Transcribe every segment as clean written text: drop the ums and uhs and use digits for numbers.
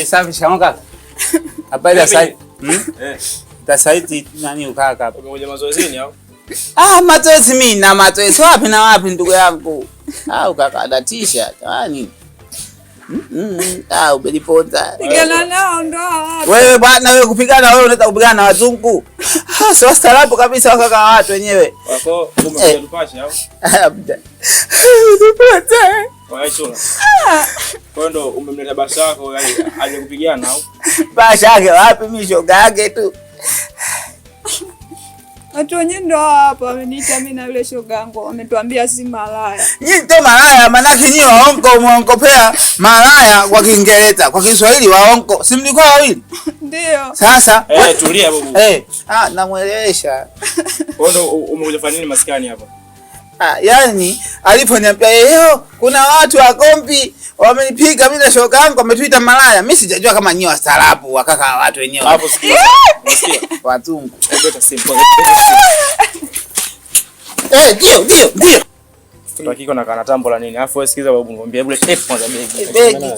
Safi shikamoo kaka. Habari ya sasa? Hmm? Eh. Tasaiti nani ukaka hapa? Umekuja mazoezini au? Ah, mazoezi mimi na mazoezi wapi na wapi ndugu yangu. Ah, ukaka anatisha. Jamani. Ah, umeniponza. Pigana nao ndo hawa. Wewe bwana wewe kupigana wewe unaweza kupigana na wazungu. Ah, sio wastaarabu kabisa wakaka wa watu wenyewe. Wako umekuja tupashe au? Uniponza. Wewe chula. Kwa hiyo ndo umemleta basi wako yani aje kupigana au? Basha yake wapi mimi shoga yake tu. Watu wenyewe ndo hawa hapa wameniita mimi na yule shoga yangu, wametuambia si malaya. Nyinyi ndio malaya, manake nyinyi waongo, mwaongopea malaya kwa Kiingereza, kwa Kiswahili waongo. Si mlikuwa wawili? Ndio. Sasa Eh, tulia babu. Namuelewesha. Kwa hiyo ndo umekuja fanya nini maskani hapa? Ah, yani aliponiambia leo kuna watu wagomvi wamenipiga mimi na shoga yangu wametuita malaya. Mimi sijajua kama nyinyi wastaarabu wakaka wa watu wenyewe. Hapo sikia. Unasikia? Wazungu. Hebu leta simu kwanza. Leta simu. Ndio ndio ndio. Mtoto wa kike anakaa na tambo la nini? Alafu wewe sikiza babu, ngombe hebu leta kwanza begi. Begi.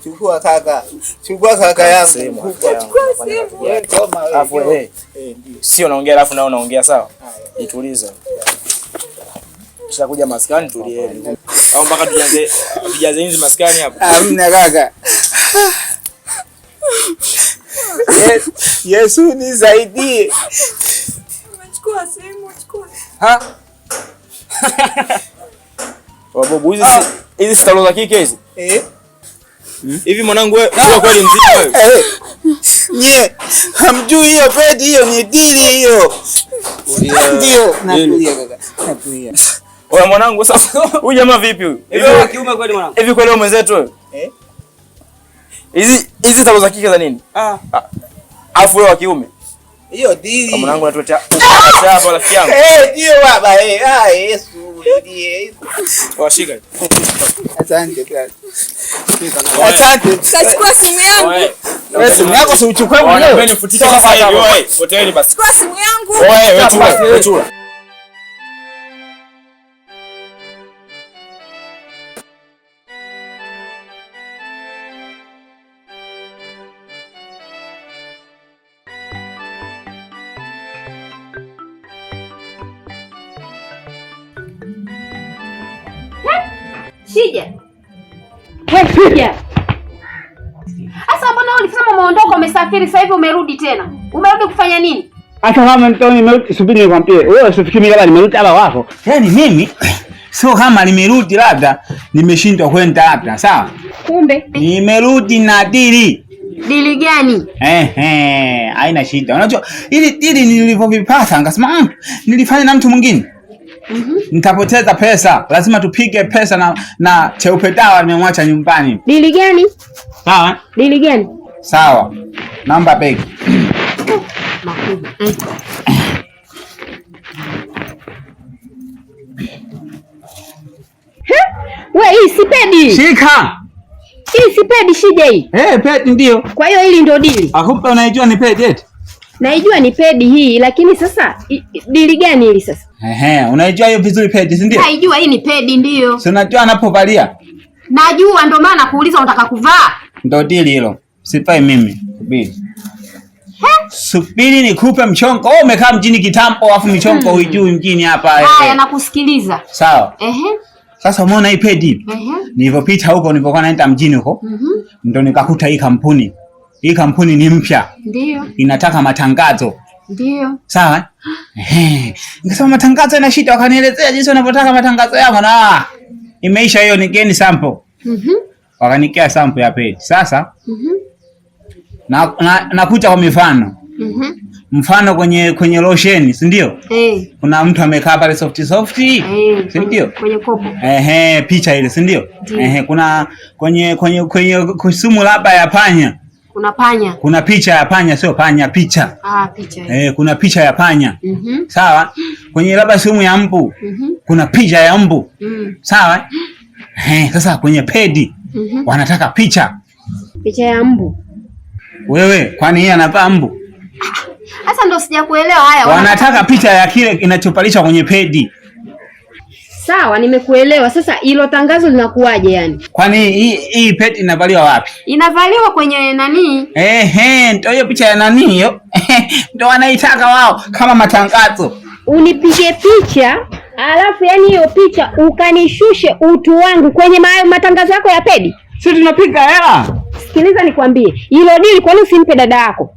Chukua kaka. Chukua kaka yangu. Simu, Chukua. yangu. Unafanya kazi gani? Koma wewe. Alafu wewe. Ndio. Sio naongea alafu nao naongea sawa? Jitulize. Kisha kuja maskani tulieni. Au mpaka tujaze hizi maskani hapa. Hamna kaka. Yesu nisaidie. Chukua simu, chukua. Ha? Wabobu hizi hizi stalo za kike hizi. Hivi mwanangu wewe wewe kweli mzima wewe? Nye, hamjui hiyo pedi hiyo ni dili hiyo. Ndio, natulia kaka. Natulia. Oya mwanangu sasa huyu jamaa vipi huyu? Hivi wewe kiume kweli mwanangu? Hivi kweli wewe mwenzetu wewe? Hizi hizi talo za kike za nini? Ah. Alafu wewe wa kiume. Hiyo dili. Kama mwanangu anatuletea hapa rafiki yangu. Ndio baba Ah, Yesu ndiye. Washika. Asante brother. Asante. Kachukua simu yangu. Oe. Wewe simu yako si uchukue mwenyewe. Wewe nifutike sasa hivi. Oe, poteeni basi. Chukua simu yangu. Oe, wewe chula, wewe chula. Shija. Wewe Shija. Sasa mbona ulisema umeondoka umesafiri sasa hivi umerudi tena? Umerudi kufanya nini? Hata kama mtu nimerudi, subiri nikwambie. Wewe usifikiri mimi labda nimerudi hapa wako. Yaani mimi sio kama nimerudi labda nimeshindwa kwenda labda, sawa? Kumbe Nimerudi na dili. Dili gani? Haina shida. Unajua ili dili nilivyovipata nikasema nilifanya na mtu mwingine. Nitapoteza pesa, lazima tupige pesa na cheupe dawa nimemwacha nyumbani. Dili gani? Sawa? Dili gani? Sawa. Namba begi. Makubwa. We, hii si pedi. Shika. Hii si pedi Shija hii. Pedi ndio. Kwa hiyo hili ndio dili. Akumbe unaijua ni pedi eti? Naijua ni pedi hii, lakini sasa dili gani hili sasa? Unaijua hiyo vizuri pedi, si ndio? Naijua hii ni pedi ndio. Si unajua anapovalia? Najua, ndio maana nakuuliza unataka kuvaa. Ndio dili hilo. Sifai mimi. Subiri. Subiri nikupe mchongo. Wewe umekaa mjini kitambo afu mchongo huijui mjini hapa. Haya, nakusikiliza. Sawa. Sasa umeona hii pedi? Nilipopita huko nilipokuwa naenda mjini huko, ndio nikakuta hii kampuni. Hii kampuni ni mpya. Ndio. Inataka matangazo. Ndio. Sawa? Nikasema matangazo yana shida, wakanielezea jinsi wanavyotaka matangazo yao na imeisha hiyo, nigeni sample. Wakanikea sample ya pedi. Sasa nakuja kwa mifano. Mfano kwenye lotion, si ndio? Kuna mtu amekaa pale soft soft, si ndio? Kwenye kopo. Picha ile, si ndio? Ndio. Kuna kwenye kusumu labda ya panya. Kuna panya. Kuna picha ya panya, sio panya, picha. Ah, picha. Kuna picha ya panya. Sawa? Kwenye labda sumu ya mbu. Kuna picha ya mbu. Sawa? Sasa kwenye pedi wanataka picha. Picha ya mbu. Wewe, kwani yeye anavaa mbu? Sasa ndo sijakuelewa haya. Wanataka picha ya kile kinachopalishwa kwenye pedi. Sawa, nimekuelewa. Sasa hilo tangazo linakuwaje yani? Kwani hii pete inavaliwa wapi? Inavaliwa kwenye nani? Ehe, ndio hiyo picha ya nani hiyo? Ndio wanaitaka wao kama matangazo. Unipige picha alafu yani hiyo picha ukanishushe utu wangu kwenye matangazo yako ya pedi. Si tunapiga hela. Sikiliza nikwambie, hilo dili kwani usimpe dada yako?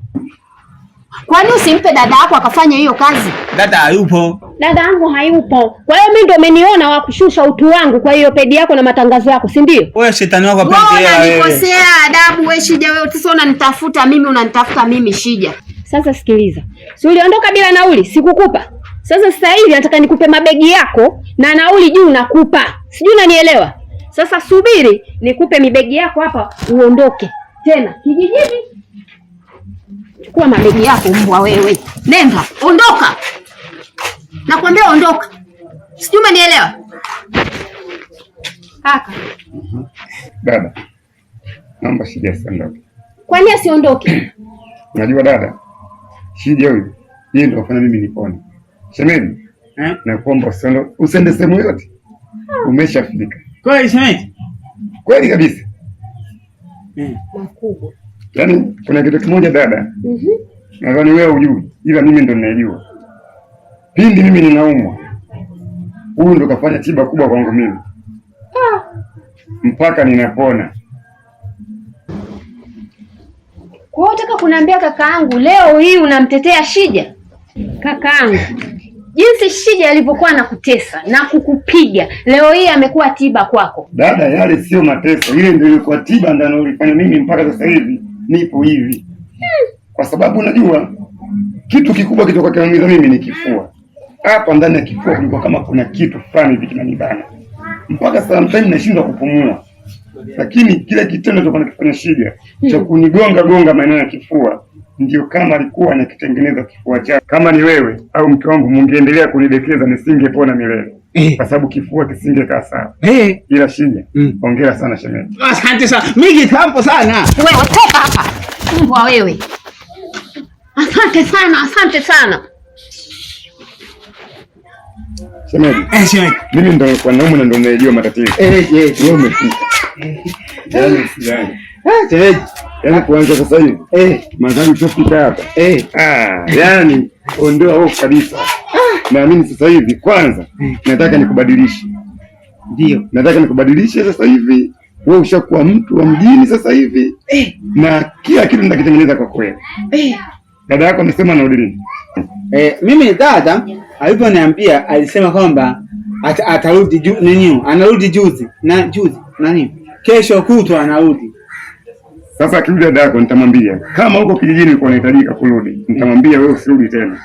Kwani usimpe dada yako akafanya hiyo kazi? Dada hayupo. Dada yangu hayupo. Kwa hiyo mimi ndo umeniona wa kushusha utu wangu kwa hiyo pedi yako na matangazo yako, si ndio? Wewe shetani wako Wewe apendi hela wewe. unanikosea adabu wewe Shija wewe. Sasa unanitafuta mimi, unanitafuta mimi Shija. Sasa sikiliza. Si uliondoka bila nauli, sikukupa. Sasa hivi nataka nikupe mabegi yako na nauli juu nakupa. Sijui unanielewa? Sasa subiri nikupe mibegi yako hapa uondoke. Tena kijijini. Chukua mabegi yako mbwa wewe. Nenda, ondoka. Nakwambia ondoka. Sijui umenielewa? Kaka, Dada, naomba Shija asiondoke. kwani asiondoke? Unajua dada, Shija huyu yeye ndio kafanya mimi nipone. Shemeji, Eh? nakuomba usiondoke, usiende sehemu yoyote. Umeshafika Kweli shemeji? kweli kabisa. Makubwa. Yaani kuna kitu kimoja dada, nadhani wewe hujui, ila mimi ndo ninajua. Pindi mimi ninaumwa, huyu ndo kafanya tiba kubwa kwangu mimi mpaka ninapona. Kwa hiyo unataka kuniambia kakaangu leo hii unamtetea Shija? Kakaangu, jinsi Shija alivyokuwa anakutesa na kukupiga, leo hii amekuwa tiba kwako. Dada, yale sio mateso, ile ndio ilikuwa tiba ndio nilifanya mimi mpaka sasa hivi nipo hivi, kwa sababu unajua kitu kikubwa kilichokuwa kinaumiza mimi ni kifua. Hapa ndani ya kifua kulikuwa kama kuna kitu fulani hivi kinanibana mpaka sometimes nashindwa kupumua, lakini kile kitendo kilichokuwa nakifanya Shija cha kunigonga gonga maeneo ya kifua ndio kama alikuwa anakitengeneza kifua chake. Kama ni wewe au mke wangu, mungeendelea kunidekeza nisingepona milele, kwa sababu kifua kisingekaa sawa. Ila Shija, hongera sana shemeji. Asante sana. Mimi kitambo sana. Wewe toka hapa, mbwa wewe. Asante sana, asante sana. Shemeji, Shemeji. mimi ndo nilikuwa naumwa na ndo naijua matatizo. Wewe umefika. Yaani usijali. Shemeji. Yaani kuanza sasa hivi. Madhali ushafika hapa. Ah, yaani ondoa hofu kabisa. Naamini sasa hivi kwanza nataka nikubadilishe. Ndio. Nataka nikubadilishe sasa hivi. Wewe ushakuwa mtu wa mjini sasa hivi. Na kila kitu nitakitengeneza kwa kweli. Dada yako amesema anarudi lini? Mimi dada aliponiambia alisema kwamba atarudi nini? Anarudi juzi. Na juzi nani? Kesho kutwa anarudi. Sasa akirudi dada yako nitamwambia kama huko kijijini ulikuwa unahitajika kurudi, nitamwambia wewe usirudi tena.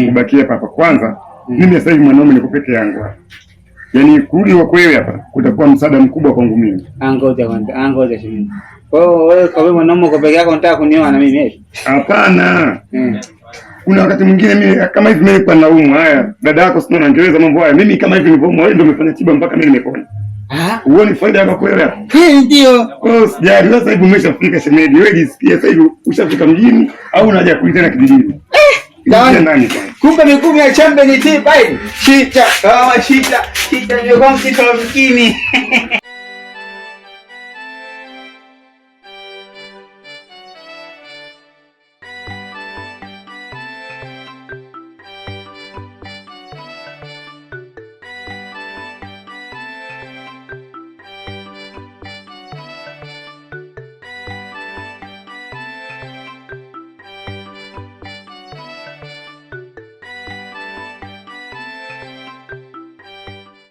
Ubakie hapa hapa kwanza. Mimi sasa hivi mwanaume niko peke yangu hapa. Yaani kurudi kwako wewe hapa kutakuwa msaada mkubwa kwangu mimi. Angoja kwanza, angoja shemeji. Kwa hiyo wewe kwa wewe mwanaume uko peke yako unataka kunioa na mimi eti? Hapana. Kuna wakati mwingine mimi kama hivi mimi nilikuwa naumwa haya, dada yako sio anaangeleza mambo haya. Mimi kama hivi nilivyoumwa, wewe ndio umefanya tiba mpaka mimi nimepona. Ah? Huoni faida yako wewe hapa? Ndio. Kwa hiyo usijali, sasa hivi umeshafika shemeji, wewe jisikie sasa hivi ushafika mjini au una haja kurudi tena kijijini? Jamani. Ndani kwanza. Kumbe miguu ya chembe ni tiba hii. Shija, kama shija, shija nimekuwa mtoto wa mjini.